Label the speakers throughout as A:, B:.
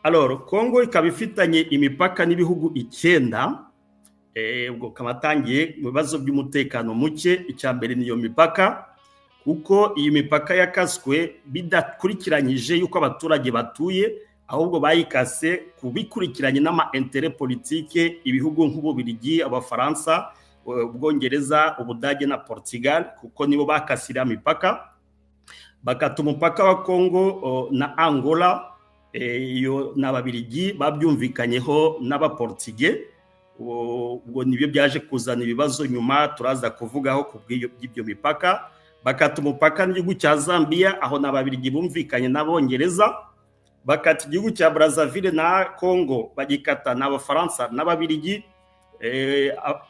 A: Alors, Kongo ikaba ifitanye imipaka n'ibihugu 9. Ubwo kamatangiye mu bibazo by'umutekano muke. Icya mbere niyo mipaka, kuko iyi mipaka yakaswe bidakurikiranyije yuko abaturage batuye, ahubwo bayikase kubikurikiranye n'ama intérêt politique ibihugu nk'Ububirigi, Abafaransa, Ubwongereza, Ubudage na Portugal, kuko nibo bakasira mipaka. Bakata umupaka wa Kongo na Angola, iyo n'Ababirigi babyumvikanyeho n'Abaportugais. Ubwo nibyo byaje kuzana ibibazo nyuma turaza kuvugaho ku bw'ibyo mipaka. Bakata umupaka n'igihugu cya Zambia, aho n'Ababirigi bumvikanye n'Abongereza. Bakata igihugu cya Brazzaville na Congo, bagikata n'Abafaransa n'Ababirigi.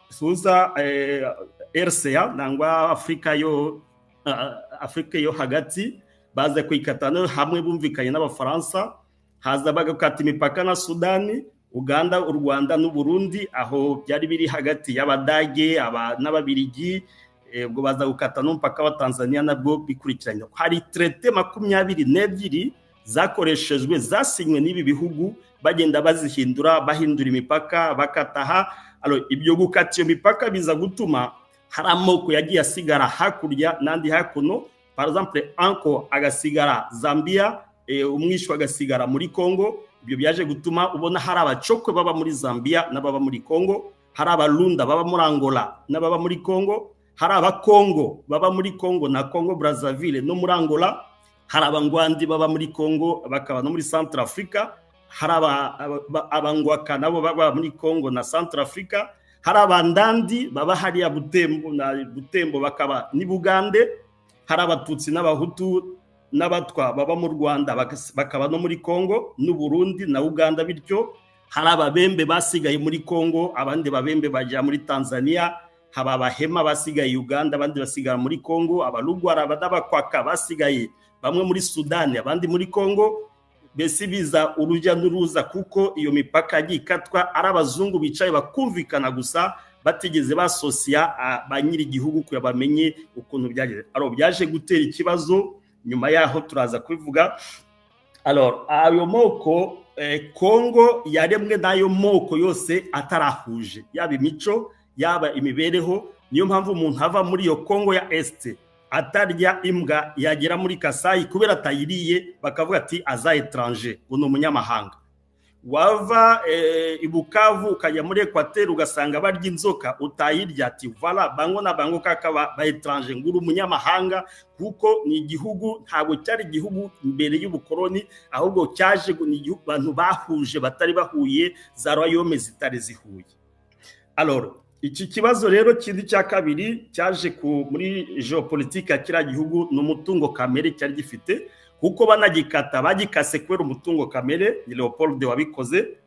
A: Suza RCA nangwa Afrika yo hagati baza kuyikata hamwe bumvikanye n'Abafaransa. Haza bagakata imipaka na Sudani, Uganda, u Rwanda n'u Burundi, aho byari biri hagati y'Abadage n'Ababirigi. Ubwo baza gukata n'umupaka wa Tanzania nabwo bikurikiranye. Hari traité 22 zakoreshejwe, zasinywe n'ibi bihugu, bagenda bazihindura, bahindura imipaka, bakataha. Alors, ibyo gukata iyo mipaka biza gutuma hari amoko yagiye asigara hakurya n'andi hakuno. Par exemple, anko agasigara Zambia, umwishwa agasigara muri Congo. Ibyo byaje gutuma ubona hari Abacokwe baba muri Zambia n'ababa muri Congo, hari Abalunda baba muri Angola n'ababa muri Congo, hari Abakongo baba muri Congo na Congo Brazzaville no muri Angola, hari Abangwandi baba muri Congo bakaba no muri Centre Africa, hari Abangwaka nabo baba muri Congo na Centre Africa, hari Abandandi baba hariya Butembo na Butembo bakaba ni Bugande, hari Abatutsi n'Abahutu n'Abatwa baba mu Rwanda bakaba no muri Congo n'u Burundi na Uganda. Bityo hari Ababembe basigaye muri Congo, abandi Babembe bajya muri Tanzania, haba Abahema basigaye Uganda, abandi basigara muri Congo, Abalugwara n'Abakwaka basigaye bamwe muri Sudani, abandi muri Congo. Mbese biza urujya n'uruza, kuko iyo mipaka yagiye ikatwa ari abazungu bicaye bakumvikana gusa, batigeze basosiya ba nyiri igihugu kugira bamenye ukuntu byageze. Alors, byaje gutera ikibazo nyuma yaho turaza kubivuga. Alors, ayo moko, Congo yaremwe n'ayo moko yose atarahuje, yaba imico, yaba imibereho. Niyo mpamvu umuntu ava muri iyo Congo ya Est atarya imbwa, yagera muri Kasayi kubera atayiriye bakavuga ati aza étranger, ngo ni umunyamahanga. Wava i Bukavu ukajya muri Equateur ugasanga barya inzoka, utayirya, ati voilà, bango na bango kaka ba étranger, ngo uri umunyamahanga, kuko ni igihugu ntabwo cyari igihugu mbere y'ubukoroni, ahubwo cyaje ni igihugu abantu bahuje batari bahuye, za royaume zitari zihuye. Alors, iki kibazo rero kindi cya kabiri cyaje ku muri géopolitique ya kiriya gihugu ni umutungo kamere cyari gifite, kuko banagikata bagikase kubera umutungo kamere. Ni Leopold wabikoze,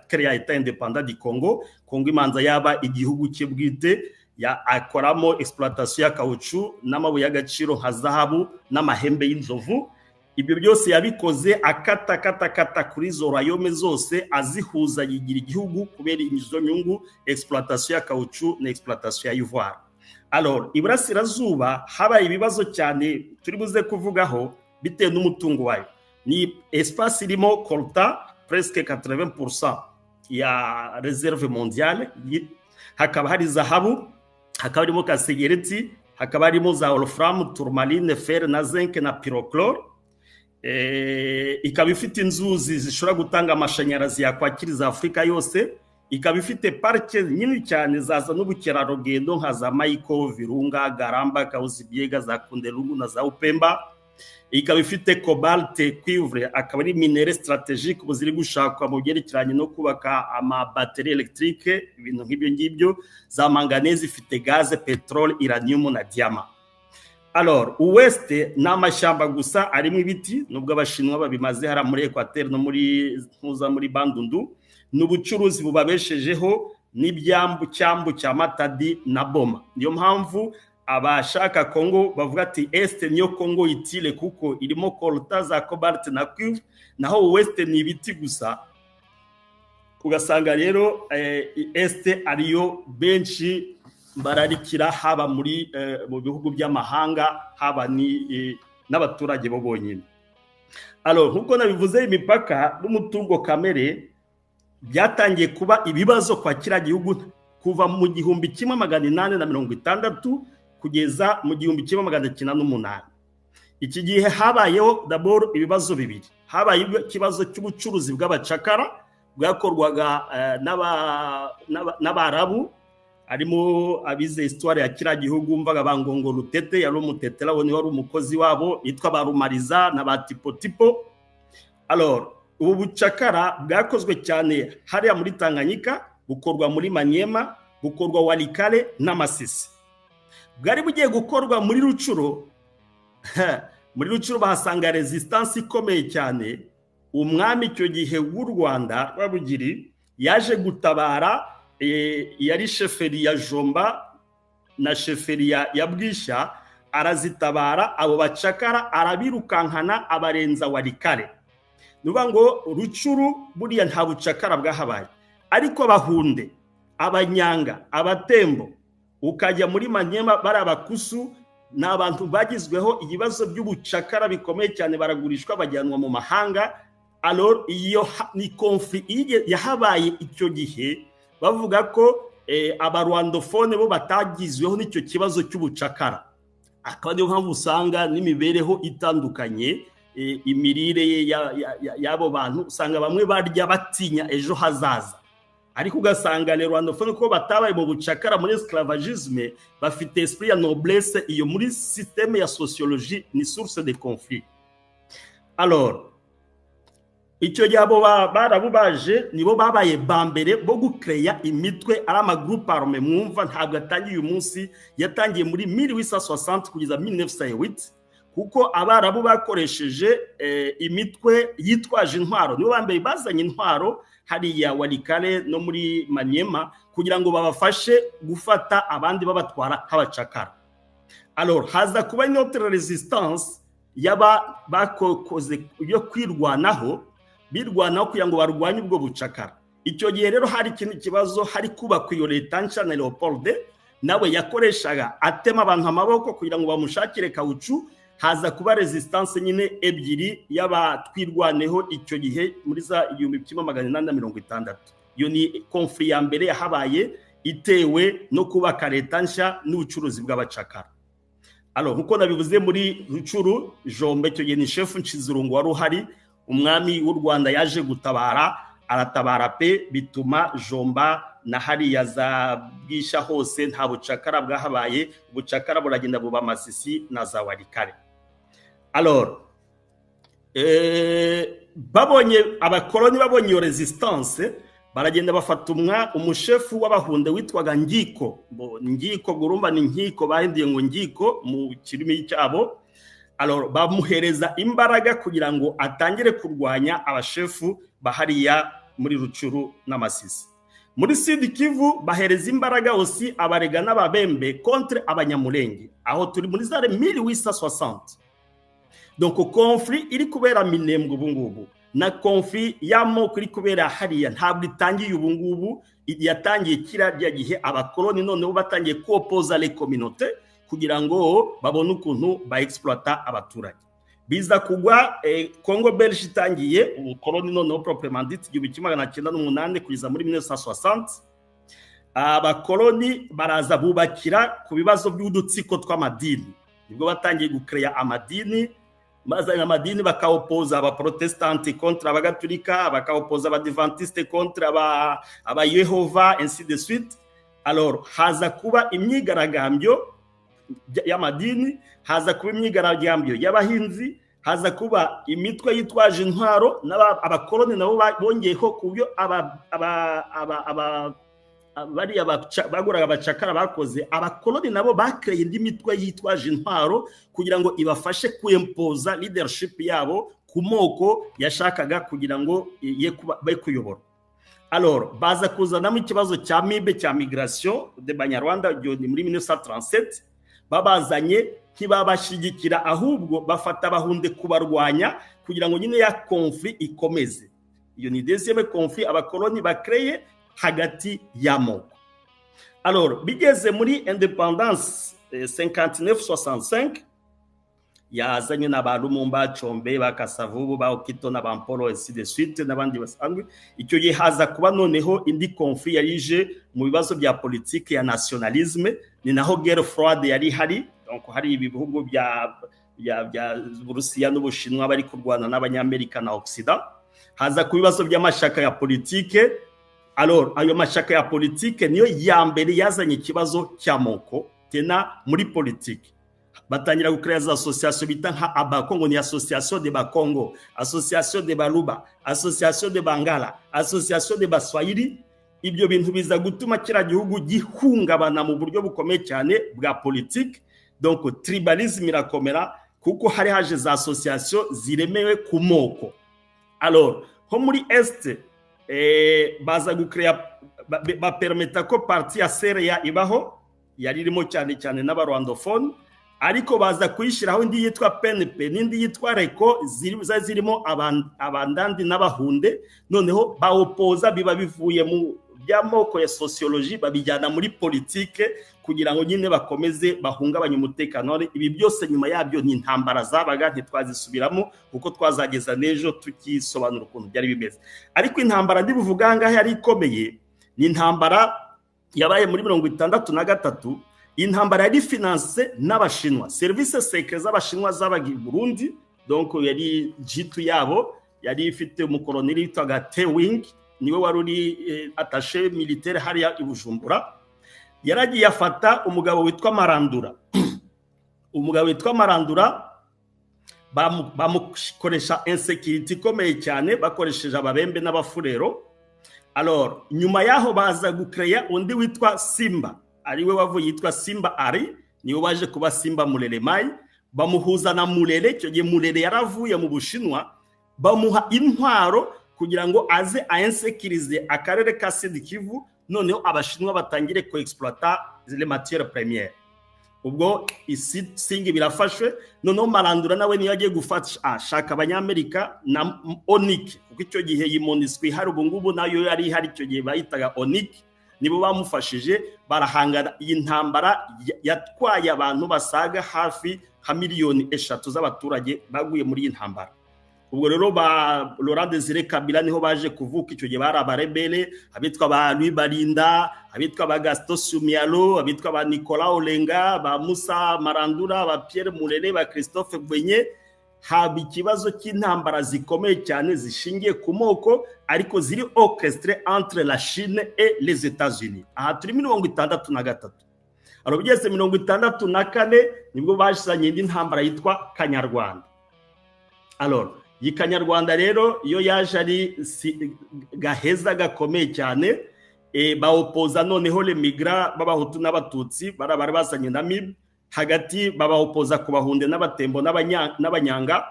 A: créa État indépendant du Congo. Congo imanza yaba igihugu cye bwite, ya akoramo exploitation ya caoutchouc n'amabuye y'agaciro nka zahabu n'amahembe y'inzovu. Ibyo byose yabikoze akata kata kata kuri izo royaume zose, azihuza yigira igihugu kubera izo nyungu, exploitation ya caoutchouc na exploitation ya ivoire. Alors, iburasirazuba habaye ibibazo cyane turi buze kuvugaho bitewe n'umutungo wayo. Ni espace irimo coltan, presque 80% ya réserve mondiale, hakaba hari zahabu, hakaba harimo gasegereti, hakaba harimo za wolfram, tourmaline, fer na zinc na pyrochlore. Ikaba ifite inzuzi zishobora gutanga amashanyarazi yakwakiriza Afurika yose, ikaba ifite parike nini cyane zazana ubukerarugendo nka za Maiko, Virunga, Garamba, Kahuzi-Biega, za Kundelungu na za Upemba, ikaba ifite cobalt, cuivre, akaba ari minerai stratégique ubu ziri gushakwa mu byerekeranye no kubaka amabateri électrique, ibintu nk'ibyo ngibyo, za manganèse, ifite gaz, pétrole, uranium na diamant. Alors, ouest ni amashyamba gusa arimo ibiti, nubwo Abashinwa babimaze hariya muri Equateur no muri ntuza muri Bandundu. Ni ubucuruzi bubabeshejeho n'ibyambu, cyambu cya Matadi na Boma. Niyo mpamvu abashaka Congo bavuga ati Est niyo Congo utile, kuko irimo coltan, za cobalt na cuivre, naho ouest ni ibiti gusa. Ugasanga rero Est ariyo benshi bararikira, haba muri mu bihugu by'amahanga, haba ni n'abaturage bo bonyine. Alors, nkuko nabivuze, imipaka n'umutungo kamere byatangiye kuba ibibazo kwa kiriya gihugu kuva mu 1860 kugeza mu 1908. Iki gihe habayeho d'abord ibibazo bibiri. Habaye ikibazo cy'ubucuruzi bw'abacakara bwakorwaga n'Abarabu, harimo abize histoire ya kiriya gihugu mvaga ba Ngongo Rutete, yari umutetera, we wari umukozi wabo, yitwa ba Rumariza na ba Tipo Tipo. Alors, ubu bucakara bwakozwe cyane hariya muri Tanganyika, bukorwa muri Manyema, bukorwa Walikale n'Amasisi. Bwari bugiye gukorwa muri Rucuro. Muri Rucuro bahasanga résistance ikomeye cyane. Umwami icyo gihe w'u Rwanda Rwabugiri yaje gutabara, yari chefferie ya Jomba na chefferie ya Bwisha, arazitabara, abo bacakara arabirukankana, abarenza Walikale. Nuba ngo Rucuru buriya nta bucakara bwahabaye, ariko Abahunde, Abanyanga, Abatembo, ukajya muri Manyema bari Abakusu, ni abantu bagizweho ibibazo by'ubucakara bikomeye cyane, baragurishwa bajyanwa mu mahanga. Alors, iyo ni conflit yahabaye icyo gihe. Bavuga ko Abarwandofone bo batagizweho n'icyo kibazo cy'ubucakara, akaba ariyo mpamvu usanga n'imibereho itandukanye, imirire y'abo bantu, usanga bamwe barya batinya ejo hazaza, ariko ugasanga les rwandophones ko batabaye mu bucakara, muri esclavagisme, bafite esprit ya noblesse. Iyo muri système ya sociologie ni source de conflit. Alors, icyo gihe abo Barabu baje nibo babaye ba mbere bo gukereya imitwe ari ama groupes armés. Mwumva ntabwo atangiye uyu munsi, yatangiye muri 1860 kugeza 1908, kuko Abarabu bakoresheje imitwe yitwaje intwaro. Nibo ba mbere bazanye intwaro hariya Walikale no muri Manyema kugira ngo babafashe gufata abandi babatwara nk'abacakara. Alors, haza kuba une autre résistance yaba bakoze yo kwirwanaho, birwanaho kugira ngo barwanye ubwo bucakara. Icyo gihe rero hari ikindi kibazo, hari kubakwa iyo leta nshya na Leopold, nawe yakoreshaga atema abantu amaboko kugira ngo bamushakire caoutchouc. Haza kuba résistance nyine ebyiri y'abatwirwaneho icyo gihe muri za 1860. Iyo ni conflit ya mbere yahabaye itewe no kubaka leta nshya n'ubucuruzi bw'abacakara. Alors, nkuko nabivuze, muri Rucuru, Jombe, icyo gihe ni chef Nshizirungu wari uhari. Umwami w'u Rwanda yaje gutabara, aratabara pe, bituma Jomba na hariya za Bwisha hose nta bucakara bwahabaye. Ubucakara buragenda buba Masisi na za Walikale. Alors, babonye abakoloni, babonye iyo résistance, baragenda bafata umushefu w'Abahunde witwaga Ngiko. Ngiko gurumba ni Nkiko, bahinduye ngo Ngiko mu kirimi cyabo. Alors, bamuhereza imbaraga kugira ngo atangire kurwanya abashefu bahariya muri Rucuru n'Amasisi. Muri Sud Kivu bahereza imbaraga aussi Abarega n'Ababembe contre Abanyamurenge. Aho turi muri zare 1860. Donc, conflit iri kubera Minembwe ubu ngubu na conflit y'amoko iri kubera hariya ntabwo itangiye ubu ngubu, yatangiye kiriya gihe abakoloni noneho batangiye kopoza les communautés kugira ngo babone ukuntu ba exploita abaturage. Biza kugwa Congo Belge itangiye ubukoloni noneho proprement dit 1908 kugeza muri 1960. Abakoloni baraza bubakira ku bibazo by'udutsiko tw'amadini, nibwo batangiye gukereya amadini, bazanye amadini bakawopoza Abaprotestanti contre Abagatulika, bakawopoza Abadivantiste contre Abayehova, ainsi de suite. Alors, haza kuba imyigaragambyo y'amadini, haza kuba imyigaragambyo y'abahinzi, haza kuba imitwe yitwaje intwaro. Abakoloni nabo bongeyeho ku byo bariya baguraga abacakara bakoze. Abakoloni nabo bakreye indi mitwe yitwaje intwaro kugira ngo ibafashe kwempoza leadership yabo ku moko yashakaga kugira ngo ye be kuyobora. Alors, baza kuzanamo ikibazo cya MIB, cya migration de Banyarwanda muri 1937. Babazanye ntibabashyigikira, ahubwo bafata Abahunde kubarwanya kugira ngo nyine ya conflit ikomeze. Iyo ni deuxième conflit abakoloni bakreye hagati y'amoko. Alors, bigeze muri indépendance 59 65. Yazanye na ba Lumumba, Tshombe, ba Kasavubu, ba Okito na ba Mpolo, ainsi de suite, n'abandi basanzwe. Icyo gihe haza kuba noneho indi conflit yari ije mu bibazo bya politike ya nationalisme. Ni naho guerre froide yari ihari, donc hari ibi bihugu bya Burusiya n'Ubushinwa bari kurwana n'Abanyamerika na Occident. Haza ku bibazo by'amashyaka ya politike. Alors ayo mashyaka ya politike niyo ya mbere yazanye ikibazo cy'amoko tena muri politike. Batangira gucréa za association bita nka Abakongo, ni association de Bakongo, association de Baluba, association de Bangala, association de Baswahili. Ibyo bintu biza gutuma kiriya gihugu gihungabana mu buryo bukomeye cyane bwa politike. Donc tribalisme irakomera kuko hari haje za association ziremewe ku moko. Alors nko muri Est baza gucréa, bapermetta ko parti ya CRA ibaho, yari irimo cyane cyane n'abarwandophone, ariko baza kuyishyiraho indi yitwa PNP n'indi yitwa RECO, zari zirimo Abandandi n'Abahunde. Noneho bawopoza, biba bivuye mu by'amoko ya sociologie, babijyana muri politike kugira ngo nyine bakomeze bahungabanye umutekano. Ibi byose nyuma yabyo ni intambara zabaga, ntitwazisubiramo kuko twazageza n'ejo tukisobanura ukuntu byari bimeze. Ariko intambara ndibuvuga aha ngaha yari ikomeye ni intambara yabaye muri 63. Intambara yari financée n'Abashinwa, services secrets z'Abashinwa zabaga i Burundi. Donc yari jitu yabo, yari ifite umukoloneli witwaga Tewing, niwe wari uri attaché militaire hariya i Bujumbura. Yaragiye afata umugabo witwa Marandura. Umugabo witwa Marandura bamukoresha insécurité ikomeye cyane, bakoresheje Ababembe n'Abafurero. Alors nyuma yaho baza gucréa undi witwa Simba, ariwe wavuye yitwa Simba Ari, niwe waje kuba Simba Mulele Mai. Bamuhuza na Mulele. Icyo gihe Mulele yaravuye mu Bushinwa, bamuha intwaro kugira ngo aze ainsécurize akarere ka Sud Kivu, noneho Abashinwa batangire ko exploiter les matières premières. Ubwo isingi birafashwe. Noneho Marandura nawe niyo agiye gufata, ashaka Abanyamerika na ONUC, kuko icyo gihe iyi MONUSCO ihari ubu ngubu nayo yari ihari icyo gihe, bayitaga ONUC. Nibo bamufashije, barahangana. Iyi ntambara yatwaye abantu basaga hafi nka miliyoni 3 z'abaturage baguye muri iyi ntambara. Ubwo rero ba Laurent Desire Kabila niho baje kuvuka. Icyo gihe bari abarebele, abitwa ba Louis Barinda, abitwa ba Gaston Sumialo, abitwa ba Nicolas Olenga, ba Musa Marandura, ba Pierre Mulele, ba Christophe Gwenye. Haba ikibazo cy'intambara zikomeye cyane zishingiye ku moko, ariko ziri orchestré entre la Chine et les États-Unis. Aha turi 63. Alors bigeze 64 nibwo bashizanye indi ntambara yitwa Kanyarwanda. Alors iyi Kanyarwanda rero iyo yaje ari gaheza gakomeye cyane, bawopoza noneho les migrants b'Abahutu n'Abatutsi bari bazanye na MIB hagati, babawopoza ku Bahunde n'Abatembo n'Abanyanga,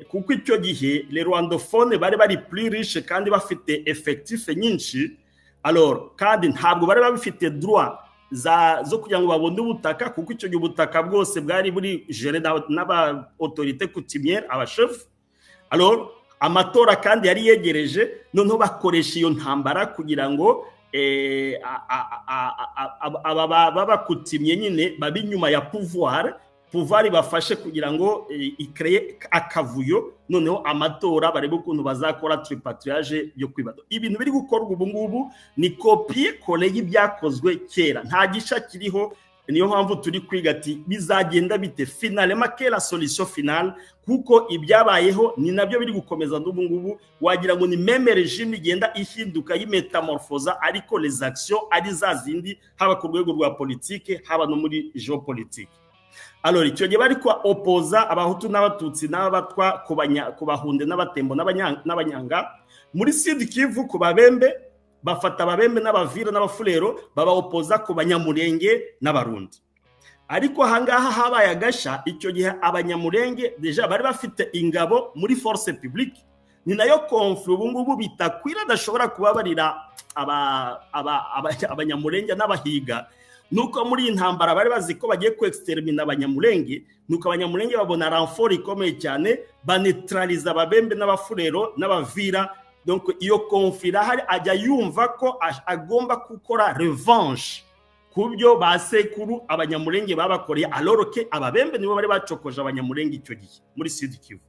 A: kuko icyo gihe les rwandophones bari bari plus riche kandi bafite effectif nyinshi. Alors kandi ntabwo bari babifite droit zo kugira ngo babone ubutaka, kuko icyo gihe ubutaka bwose bwari buri géré n'aba autorité coutumière, abashefu. Alors amatora kandi yari yegereje, noneho bakoresha iyo ntambara kugira ngo aba babakutimye nyine babe inyuma ya pouvoir, pouvoir ibafashe kugira ngo icréer akavuyo, noneho amatora barebe ukuntu bazakora tripatouillage yo kwiba. Ibintu biri gukorwa ubu ngubu ni copier-coller y'ibyakozwe kera, nta gisha kiriho. Niyo mpamvu turi kwiga ati bizagenda bite finalement, quelle la solution finale, kuko ibyabayeho ni nabyo biri gukomeza n'ubu ngubu. Wagira ngo ni même régime igenda ihinduka yimétamorphosa, ariko les actions ari za zindi, haba ku rwego rwa politike, haba no muri géopolitique. Alors icyo gihe bari kwa opoza Abahutu n'Abatutsi n'Abatwa ku Bahunde n'Abatembo n'Abanyanga muri Sud Kivu, ku Babembe. Bafata Ababembe n'Abavira n'Abafurero, babaopoza ku Banyamurenge n'Abarundi. Ariko ahangaha habaye agasha. Icyo gihe Abanyamurenge déjà bari bafite ingabo muri force publique. Ni nayo conflit ubu ngubu Bitakwira adashobora kubabarira Abanyamurenge n'Abahiga, nuko muri iyi ntambara bari bazi ko bagiye kwextermina Abanyamurenge. Nuko Abanyamurenge babona renfort ikomeye cyane, baneutraliza Ababembe n'Abafurero n'Abavira. Donc iyo conflit irahari, ajya yumva ko agomba gukora revanche ku Ku byo ba sekuru Abanyamurenge babakoreye, alors que Ababembe nibo bari bacokoje Abanyamurenge icyo gihe muri Sud Kivu.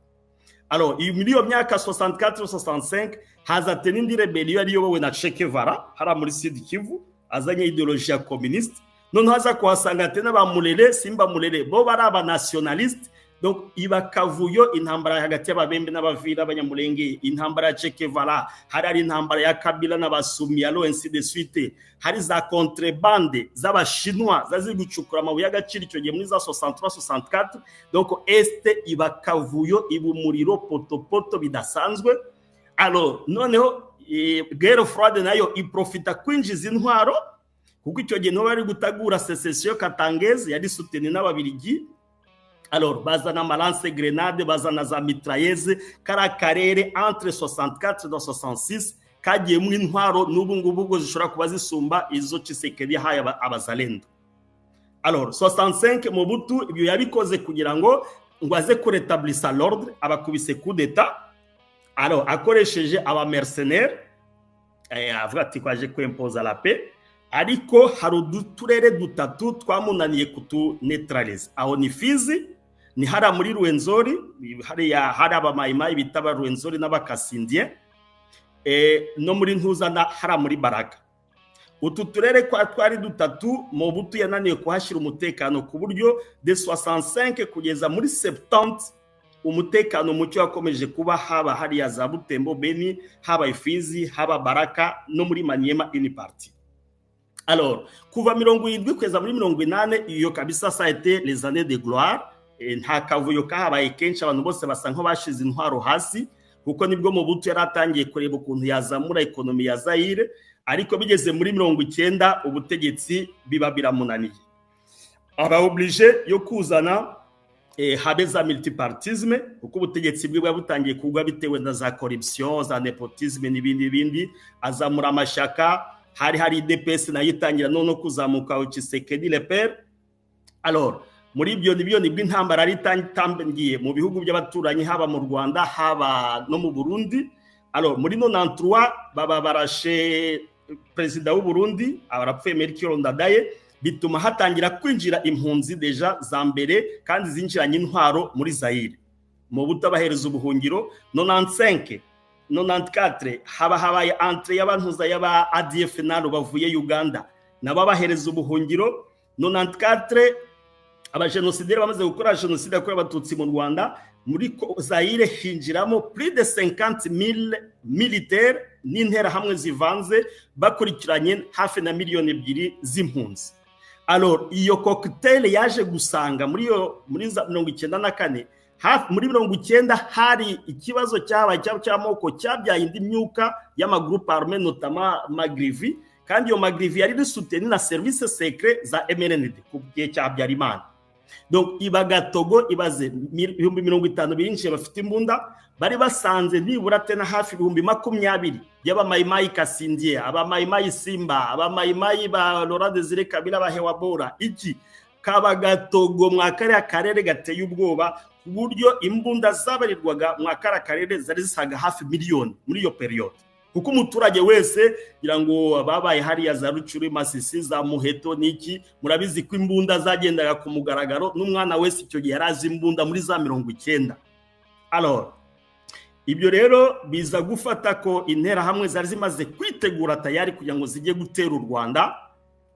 A: Alors, muri iyo myaka 64 65 haza n'indi rébellion yari iyobowe na Che Guevara hariya muri Sud Kivu, azanye idéologie ya communiste. Noneho haza kuhasanga tena ba Mulele, Simba Mulele, bo bari aba nationaliste. Donc iba kavuyo, intambara hagati y'Ababembe n'Abavira, Abanyamurenge, intambara ya Che Guevara, hari intambara ya Kabila n'Abasumiyalo, ainsi de suite. Hari za contrebande z'Abashinwa zazi gucukura amabuye y'agaciro icyo gihe muri za 63 64. Donc Est iba kavuyo, iba umuriro potopoto bidasanzwe. Alors noneho guerre froide nayo iprofita kwinjiza intwaro, kuko icyo gihe nibo bari gutegura sécession katangaise yari soutenue n'Ababirigi. Alors bazana ama lance-grenades, bazana za mitrailleuses. Kariya karere entre 64 na 66 kagiyemo intwaro n'ubu ngubu ubwo zishobora kuba zisumba izo Tshisekedi yahaye Abazalendo. Alors 65 Mobutu ibyo yabikoze kugira ngo aze kuretablisa l'ordre, abakubise coup d'état. Alors akoresheje aba mercenaires, avuga ati kwaje kwempoza la paix, ariko hari uturere dutatu twamunaniye kutunetraliza. Aho ni Fizi, ni hariya muri Rwenzori, hariya hari Abamayimayi bita ba Rwenzori n'Abakasindie, no muri Ntuza na hariya muri Baraka. Utu turere kwa twari dutatu Mobutu yananiwe kuhashyira umutekano, ku buryo de 65 kugeza muri 70 umutekano muke wakomeje kuba, haba hariya za Butembo, Beni, haba Ifizi, haba Baraka no muri Maniema une partie. Alors kuva 70 kugeza muri 80 iyo kabisa ça a été les années de gloire. Nta kavuyo kahabaye kenshi, abantu bose basa nk'abashize intwaro hasi, kuko nibwo Mobutu yari atangiye kureba ukuntu yazamura économie ya Zaire. Ariko bigeze muri 90 ubutegetsi biba biramunaniye, aba obligé yo kuzana habe za multipartisme, kuko ubutegetsi bwe bwa butangiye kugwa bitewe na za corruption, za népotisme n'ibindi bindi. Azamura amashyaka, hari UDPS nayo itangira none kuzamuka, Tshisekedi le père. Alors muri ibyo nibyo nibwo intambara yari itangiye mu bihugu by'abaturanyi, haba mu Rwanda, haba no mu Burundi. Alors muri 93 baba barashe perezida w'u Burundi, arapfuye, Melchior Ndadaye, bituma hatangira kwinjira impunzi déjà za mbere kandi zinjiranye intwaro muri Zaire. Mobutu abahereza ubuhungiro. 95 94 haba habaye entrée y'abantuza y'aba ADF nalo bavuye Uganda, nabo abahereza ubuhungiro. 94 abajenosideri bamaze gukora jenoside yakorewe Abatutsi mu Rwanda, muri Zaire hinjiramo plus de 50 000 militaires n'interahamwe zivanze, bakurikiranye hafi na 2 miliyoni z'impunzi. Alors iyo cocktail yaje gusanga muri iyo muri 94, hafi muri 90, hari ikibazo cyabaye cy'amoko cyabyaye indi myuka y'ama groupes armés, notamment Magrivi. Kandi iyo Magrivi yari soutenue na service secret za MRND ku gihe cya Habyarimana. Donc iba gatogo. Ibaze 50,000 binjiye bafite imbunda, bari basanze nibura tena hafi 20,000 y'Abamayimayi Kasindie, Abamayimayi Simba, Abamayimayi ba Laurent Desire Kabila, ba Hewa Bora, iki kaba gatogo mwa kariya karere gateye ubwoba, ku buryo imbunda zabarirwaga mwa kariya karere zari zisaga hafi miliyoni muri iyo période, kuko umuturage wese, ngira ngo babaye hariya za Rutshuru, Masisi, za Muheto n'iki, murabizi ko imbunda zagendaga ku mugaragaro, n'umwana wese icyo gihe yari azi imbunda muri za 90. Alors ibyo rero biza gufata ko Interahamwe zari zimaze kwitegura tayari kugira ngo zijye gutera u Rwanda.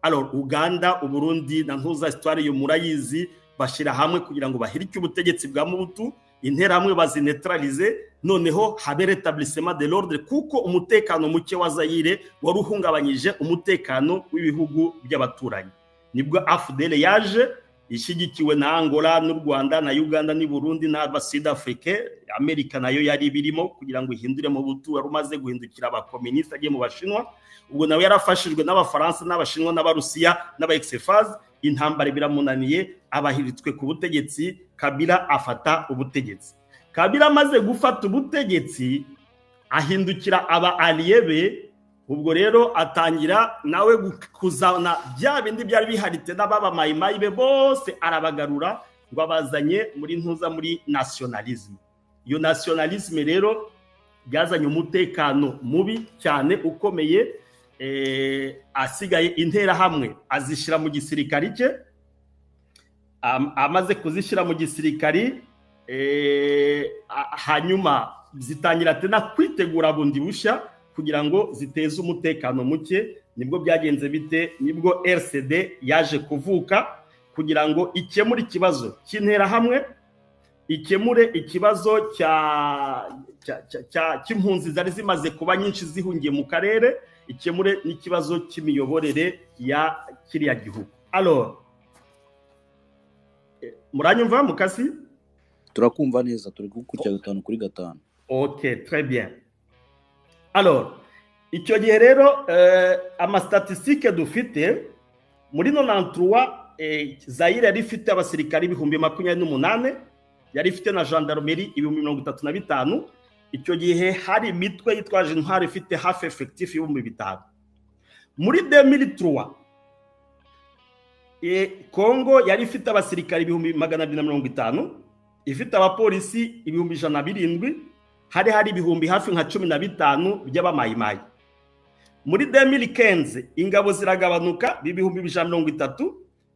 A: Alors Uganda, Uburundi na ntuza, histoire yo murayizi, bashyira hamwe kugira ngo bahirike ubutegetsi bwa Mobutu, Interahamwe bazinetralize, noneho habe rétablissement de l'ordre, kuko umutekano muke wa Zaire wari uhungabanyije umutekano w'ibihugu by'abaturanyi. Nibwo AFDL yaje ishyigikiwe na Angola n'u Rwanda na Uganda n'i Burundi n'aba Sud Afrique. Amerika nayo yari ibirimo kugira ngo ihindure Mobutu wari umaze guhindukira abakominisita agiye mu Bashinwa. Ubwo nawe yarafashijwe n'Abafaransa n'Abashinwa n'Abarusiya n'aba ex-FAZ. Intambara biramunaniye, abahiritswe ku butegetsi, Kabila afata ubutegetsi. Kabila amaze gufata ubutegetsi ahindukira aba alliés be. Ubwo rero atangira nawe kuzana bya bindi byari biharitse n'ababa Mayimayi be bose, arabagarura ngo abazanye muri ntuza, muri nationalisme. Iyo nationalisme rero byazanye umutekano mubi cyane ukomeye. Asigaye Interahamwe azishyira mu gisirikari cye. Amaze kuzishyira mu gisirikari, hanyuma zitangira tena kwitegura bundi bushya kugira ngo ziteze umutekano muke. Nibwo byagenze bite? Nibwo RCD yaje kuvuka kugira ngo ikemure ikibazo cy'Interahamwe, ikemure ikibazo cy'impunzi zari zimaze kuba nyinshi zihungiye mu karere, ikemure n'ikibazo cy'imiyoborere ya kiriya gihugu. Alors, muranyumva mukasi?
B: Turakumva neza, turi kugukurikira gatanu kuri gatanu.
A: Ok, très bien. Alors, icyo gihe rero, amastatistiques dufite muri 93, Zaire yari ifite abasirikari 28,000, yari ifite na gendarmerie 35,000. Icyo gihe hari imitwe yitwaje intwaro ifite hafi effectif 5000. Muri 2003, Kongo yari ifite abasirikari 250,000, ifite abapolisi 107,000, hari ibihumbi hafi nka 15 by'abamayimayi. Muri 2015 ingabo ziragabanuka 130,000,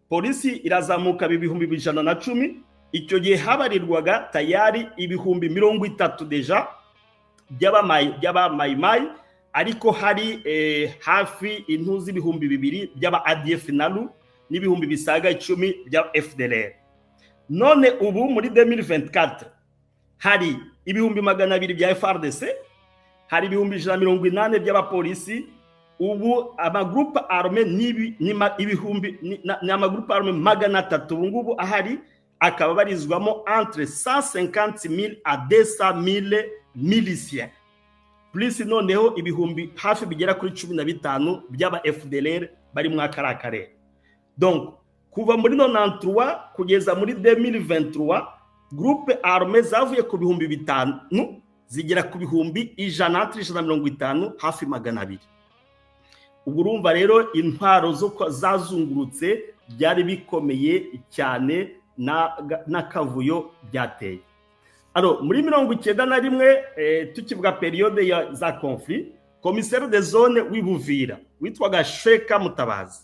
A: polisi irazamuka 110,000. Icyo gihe habarirwaga tayari 30,000 déjà by'abamayimayi, ariko hari hafi intuzi 2000 by'aba ADF NALU n'ibihumbi bisaga 10 bya FDLR. None ubu muri 2024 hari 200,000 bya FARDC, hari 180,000 by'abapolisi. Ubu amagroupes armés ni ibihumbi ni amagroupes armés 300 ubu ngubu ahari, akaba abarizwamo entre 150 000 à 200 000 miliciens, plus noneho ibihumbi hafi bigera kuri 15 by'aba FDLR bari muri kariya karere. Donc kuva muri 93 kugeza muri 2023, groupe arme zavuye ku 5000 zigera ku 100,000, entre 150 hafi 200. Ubwo urumva rero intwaro zo zazungurutse, byari bikomeye cyane n'akavuyo byateye. Alors, muri 91, tukivuga période ya za conflit, commissaire de zone w'Ibuvira witwaga Sheka Mutabazi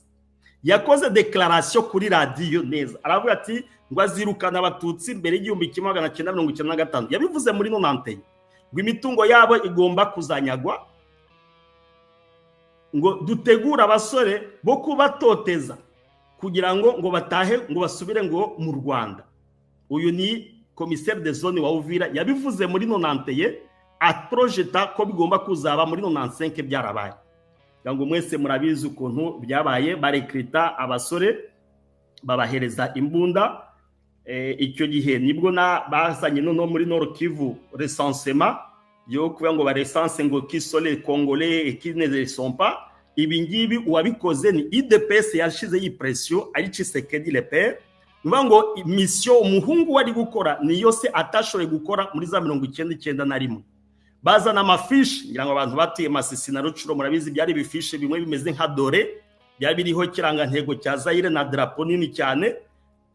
A: yakoze déclaration kuri radiyo neza, aravuga ati ngo azirukana Abatutsi mbere y'1995. Yabivuze muri 91, ngo imitungo yabo igomba kuzanyagwa, ngo dutegure abasore bo kubatoteza kugira ngo batahe, ngo basubire ngo mu Rwanda. Uyu ni commissaire de zone wa Uvira, yabivuze muri 91, aprojeta ko bigomba kuzaba muri 95. Byarabaye, kugira ngo mwese murabizi ukuntu byabaye. Barekrita abasore, babahereza imbunda. Icyo gihe nibwo na bazanye noneho muri Nord Kivu recensement yo kuvuga ngo barecense ngo qui sont les Congolais et qui ne le sont pas. Ibi ngibi uwabikoze ni UDPS, yashize iyi pression ari Tshisekedi le père. Ni ngo mission umuhungu wari gukora niyo se atashoboye gukora muri za 99 91. Bazana amafiches, ngira ngo abantu batuye Masisi na Rucuro murabizi, byari ibifiches bimwe bimeze nka dore, byari biriho ikirangantego cya Zaire na drapeau nini cyane.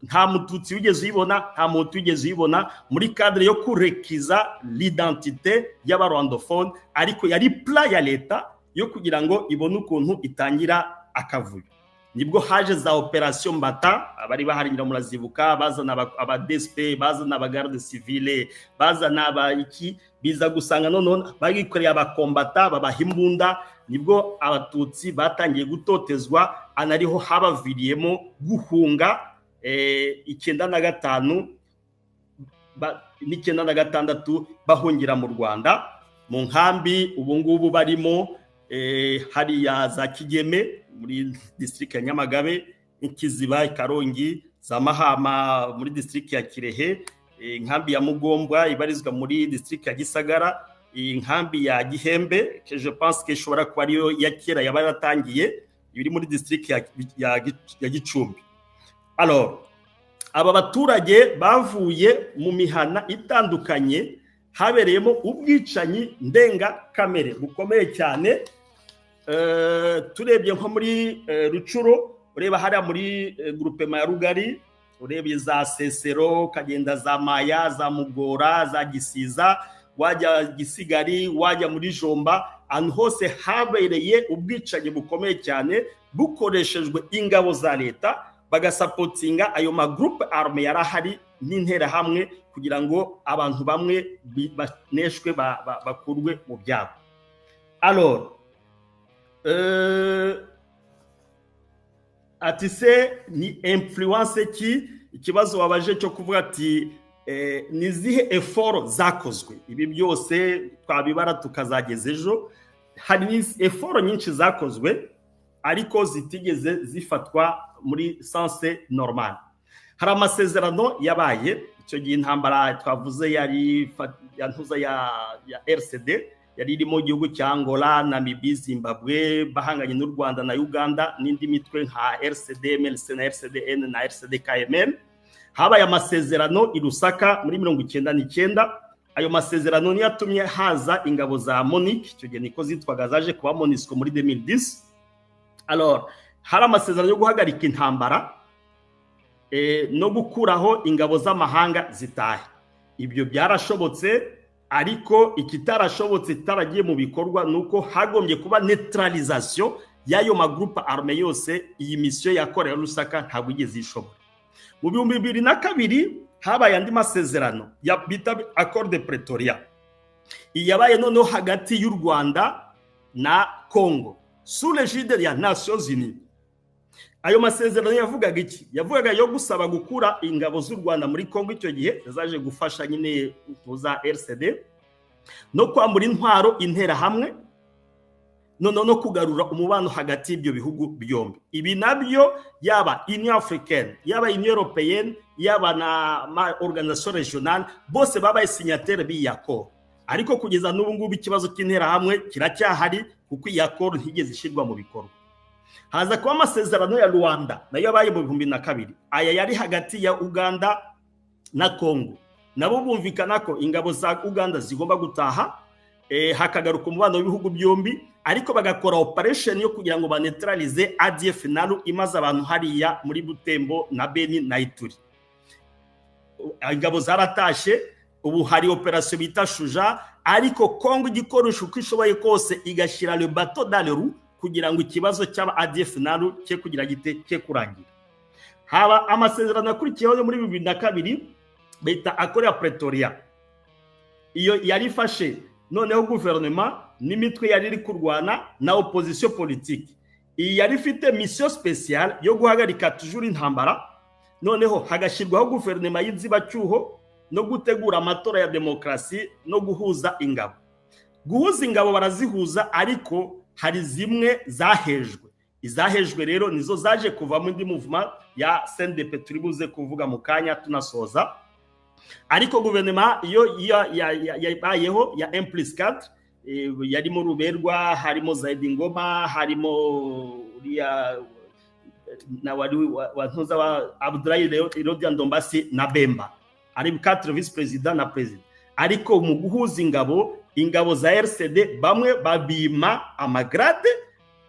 A: Nta Mututsi wigeze uyibona, nta Muhutu wigeze uyibona, muri cadre yo kurekiza l'identité y'abarwandophone. Ariko yari plan ya leta yo kugira ngo ibone ukuntu itangira akavuyo. Nibwo haje za opération Mbata, abari bahari ngira murazibuka, bazana aba DSP, bazana aba garde civile, bazana aba iki, biza gusanga noneho bagikoreye abakombata, babaha imbunda. Nibwo Abatutsi batangiye gutotezwa, anariho habaviriyemo guhunga 95 n'96, bahungira mu Rwanda mu nkambi ubu ngubu barimo, hariya za Kigeme muri district ya Nyamagabe, Kiziba, Karongi, za Mahama muri district ya Kirehe, inkambi ya Mugombwa ibarizwa muri district ya Gisagara, inkambi ya Gihembe, que je pense que ishobora kuba ariyo ya kera yaba yaratangiye, iri muri district ya Gicumbi. Alors, aba baturage bavuye mu mihana itandukanye habereyemo ubwicanyi ndengakamere bukomeye cyane. Turebye nko muri Rucuro, ureba hariya muri groupement ya Rugari, urebye za Sesero, ukagenda za Maya, za Mugora, za Gisiza, Wajya Gisigari, wajya muri Jomba, ahantu hose habereye ubwicanyi bukomeye cyane bukoreshejwe ingabo za leta, bagasapotinga ayo magroupe arme yari ahari n'interahamwe kugira ngo abantu bamwe baneshwe, bakurwe mu byabo. Alors, ati se ni influence ki? Ikibazo wabaje cyo kuvuga ati ni izihe effort zakozwe? Ibi byose twabibara tukazageza ejo. Hari effort nyinshi zakozwe ariko zitigeze zifatwa muri sens normal. Hari amasezerano yabaye icyo gihe intambara twavuze yari ya ntuza ya RCD, yari irimo igihugu cya Angola, Namibia, Zimbabwe, bahanganye n'u Rwanda na Uganda n'indi mitwe nka RCD MLC na RCDN na RCD KML. Habaye amasezerano i Lusaka muri 99. Ayo masezerano niyo yatumye haza ingabo za MONUC, icyo gihe niko zitwaga, zaje kuba MONUSCO muri 2010. Alors, hari amasezerano yo guhagarika intambara no gukuraho ingabo z'amahanga zitahe. Ibyo byarashobotse, ariko ikitarashobotse, kitaragiye mu bikorwa, ni uko hagombye kuba neutralisation y'ayo magroupe arme yose. Iyi mission yakorewe Lusaka ntabwo igeze ishobora. Mu 2002 habaye andi masezerano ya bita Accord de Pretoria. Iyi yabaye noneho hagati y'u Rwanda na Congo sous l'égide ya Nations Unies. Ayo masezerano yavugaga iki? Yavugaga yo gusaba gukura ingabo z'u Rwanda muri Congo, icyo gihe zaje gufasha nyine za RCD, no kwambura intwaro interahamwe, noneho no kugarura umubano hagati y'ibyo bihugu byombi. Ibi nabyo, yaba Union africaine, yaba Union européenne, yaba na ma organisation régionale, bose babaye signataire b'iyi accord, ariko kugeza n'ubu ngubu ikibazo cy'interahamwe kiracyahari kuko iyi accord ntigeze ishyirwa mu bikorwa. Haza kuba amasezerano ya Luanda, nayo yabaye mu 2002. Aya yari hagati ya Uganda na Congo. Nabo bumvikana ko ingabo za Uganda zigomba gutaha, hakagaruka umubano w'ibihugu byombi, ariko bagakora operation yo kugira ngo baneutralize ADF NALU imaze abantu hariya muri Butembo na Beni na Ituri. Ingabo zaratashe, ubu hari operation bita Shuja, ariko Congo igikoresho uko ishoboye kose igashyira le bâton dans les roues kugira ngo ikibazo cy'aba ADF NALU cye kugira gite cye kurangira. Haba amasezerano akurikiyeho yo muri 2002 bita accord ya Pretoria. Iyo yari ifashe noneho guverinoma n'imitwe yari iri kurwana na opposition politique. Iyi yari ifite mission spéciale yo guhagarika toujours intambara, noneho hagashyirwaho guverinoma y'inzibacyuho no gutegura amatora ya demokarasi no guhuza ingabo. Guhuza ingabo barazihuza, ariko hari zimwe zahejwe. Izahejwe rero nizo zaje kuvamo indi mouvement ya CNDP turi buze kuvuga mu kanya tunasoza. Ariko guverinoma iyo yabayeho ya M+4, yarimo Ruberwa, harimo Zaidi Ngoma, harimo uriya na wari wa ntuza wa Abdoulaye Yerodia Ndombasi na Bemba, ari 4 vice président na président. Ariko mu guhuza ingabo, ingabo za RCD bamwe babima amagrade,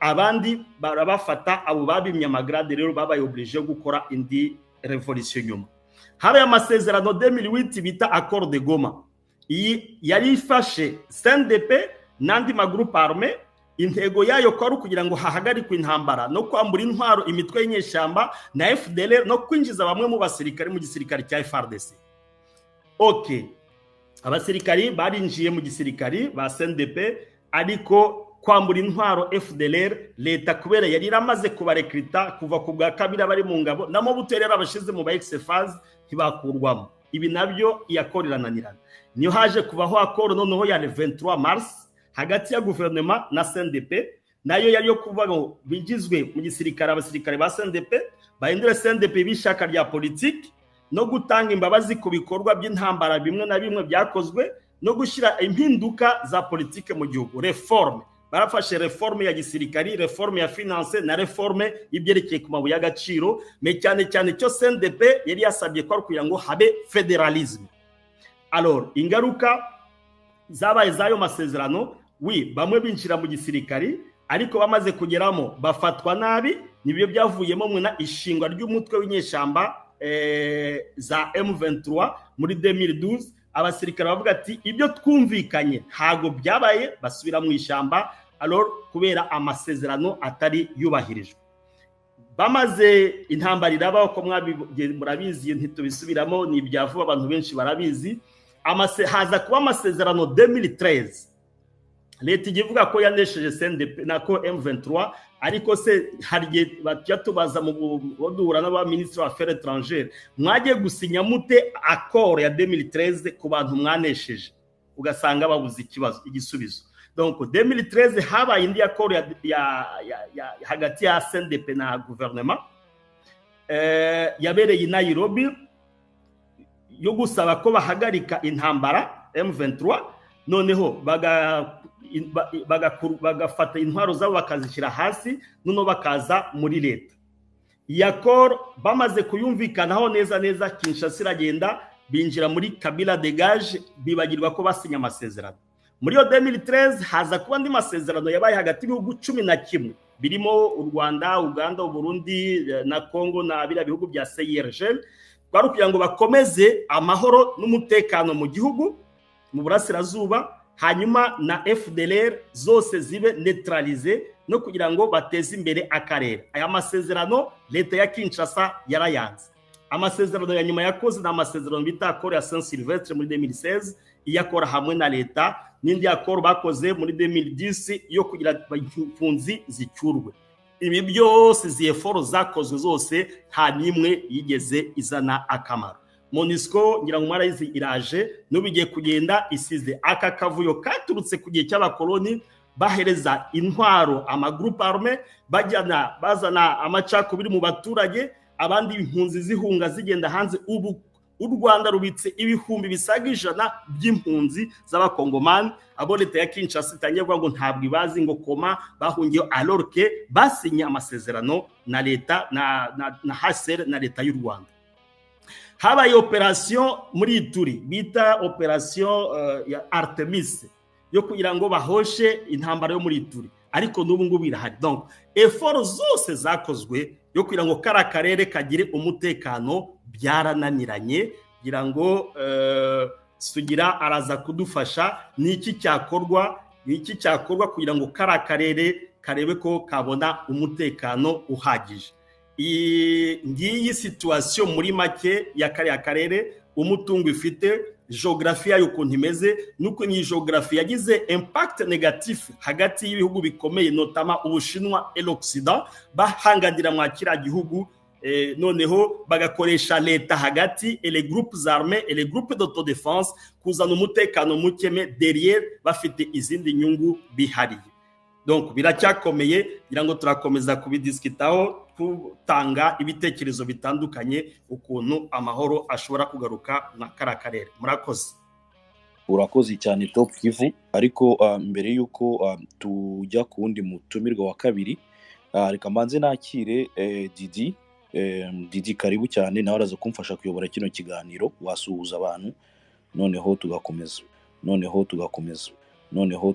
A: abandi barabafata. Abo babimye amagrade rero babaye obligé gukora indi révolution nyuma. Habaye amasezerano 2008 bita Accord de Goma. Iyi yari ifashe CNDP n'andi magroupe armé. Intego yayo ko ari ukugira ngo hahagarikwe intambara no kwambura intwaro imitwe y'inyeshyamba na FDLR no kwinjiza bamwe mu basirikare mu gisirikare cya FARDC. OK, abasirikari barinjiye mu gisirikari ba CNDP, ariko kwambura intwaro FDLR, leta kubera yari iramaze kubarekrita kuva ku bwa kabiri bari mu ngabo, na Mobutu yari yarabashize mu ba ex-FAZ, ntibakurwamo. Ibi nabyo iyakora irananirana. Niyo haje kuvaho accord noneho ya 23 mars hagati ya guverinoma na CNDP, nayo yari yo kuvuga ngo bigizwe mu gisirikare abasirikare ba CNDP, bahindure CNDP b'ishyaka rya politiki, no gutanga imbabazi ku bikorwa by'intambara bimwe na bimwe byakozwe, no gushyira impinduka za politike mu gihugu, réforme. Barafashe réforme ya gisirikari, réforme ya finance na réforme y'ibyerekeye ku mabuye y'agaciro, mais cyane cyane cyo CNDP yari yasabye ko ari kugira ngo habe fédéralisme. Alors, ingaruka zabaye z'ayo masezerano, wi bamwe binjira mu gisirikari, ariko bamaze kugeramo bafatwa nabi. Nibyo byavuyemo mwena ishingwa ry'umutwe w'inyeshyamba za M23 muri 2012. Abasirikare bavuga ati: "Ibyo twumvikanye ntabwo byabaye." Basubira mu ishyamba. Alors, kubera amasezerano atari yubahirijwe, bamaze intambara irabaho, ko murabizi, ntitubisubiramo, ni ibya vuba, abantu benshi barabizi. Haza kuba amasezerano 2013. Leta ijya ivuga ko yanesheje CNDP nako M23, ariko se hari igihe bajya tubaza mu duhura n'abaminisitiri wa affaires étrangères: "Mwagiye gusinya mute accord ya 2013 ku bantu mwanesheje?" Ugasanga babuze ikibazo igisubizo. Donc 2013 habaye indi accord ya hagati ya CNDP na gouvernement, yabereye i Nairobi, yo gusaba ko bahagarika intambara M23, noneho bagafata intwaro zabo bakazishyira hasi, noneho bakaza muri leta. Iyi accord bamaze kuyumvikanaho neza neza, Kinshasa iragenda, binjira muri Kabila dégage, bibagirwa ko basinye amasezerano. Muri iyo 2013 haza kuba andi masezerano yabaye hagati y'ibihugu 11 birimo u Rwanda, Uganda, Uburundi na Congo na biriya bihugu bya CIRGL, kwari ukugira ngo bakomeze amahoro n'umutekano mu gihugu mu burasirazuba, hanyuma na FDLR zose zibe neutralisées, no kugira ngo bateze imbere akarere. Aya masezerano leta ya Kinshasa yarayanze. Amasezerano ya nyuma yakoze ni amasezerano bita accord ya Saint Sylvestre muri 2016, iyakora hamwe na leta, n'indi accord bakoze muri 2010 yo kugira impunzi zicyurwe. Ibi byose, izi efforts zakozwe zose, nta n'imwe yigeze izana akamaro. MONUSCO, ngira ngo mwarayizi, iraje n'ubu igiye kugenda isize aka kavuyo katurutse ku gihe cy'abakoloni, bahereza intwaro amagroupes armés, bajyana bazana amacakubiri mu baturage, abandi impunzi zihunga zigenda hanze. Ubu u Rwanda rubitse ibihumbi bisaga 100 by'impunzi z'abakongomani, abo leta ya Kinshasa itangiye kuvuga ngo ntabwo ibazi, ngo koma bahungiye, alors que basinye amasezerano na leta na HCR na leta y'u Rwanda. Habaye opération muri Ituri bita opération ya Artemis, yo kugira ngo bahoshe intambara yo muri Ituri, ariko n'ubu ngubu irahari. Donc efforts zose zakozwe yo kugira ngo kara karere kagire umutekano byarananiranye. Kugira ngo Sugira araza kudufasha, ni iki cyakorwa, ni iki cyakorwa kugira ngo kara karere karebe ko kabona umutekano uhagije? Ngiyi situation muri make ya kariya karere, umutungo ifite, géographie yayo ukuntu imeze, nuko iyi géographie yagize impact négatif hagati y'ibihugu bikomeye, notamment Ubushinwa et l'Occident, bahanganira mwa kiriya gihugu, noneho bagakoresha leta hagati et les groupes armés et les groupes d'autodéfense kuzana umutekano muke, mais derrière bafite izindi nyungu bihariye. Donc biracyakomeye, ngira ngo turakomeza kubidisikitaho, tutanga ibitekerezo bitandukanye ukuntu amahoro ashobora kugaruka na kara karere. Murakoze.
B: Urakoze cyane, Top Kivu. Ariko mbere y'uko tujya ku wundi mutumirwa wa kabiri, reka mbanze nakire Didi. Didi, karibu cyane, nawe araza kumfasha kuyobora kino kiganiro. Wasuhuza abantu, noneho tugakomeza, noneho tugakomeza, noneho.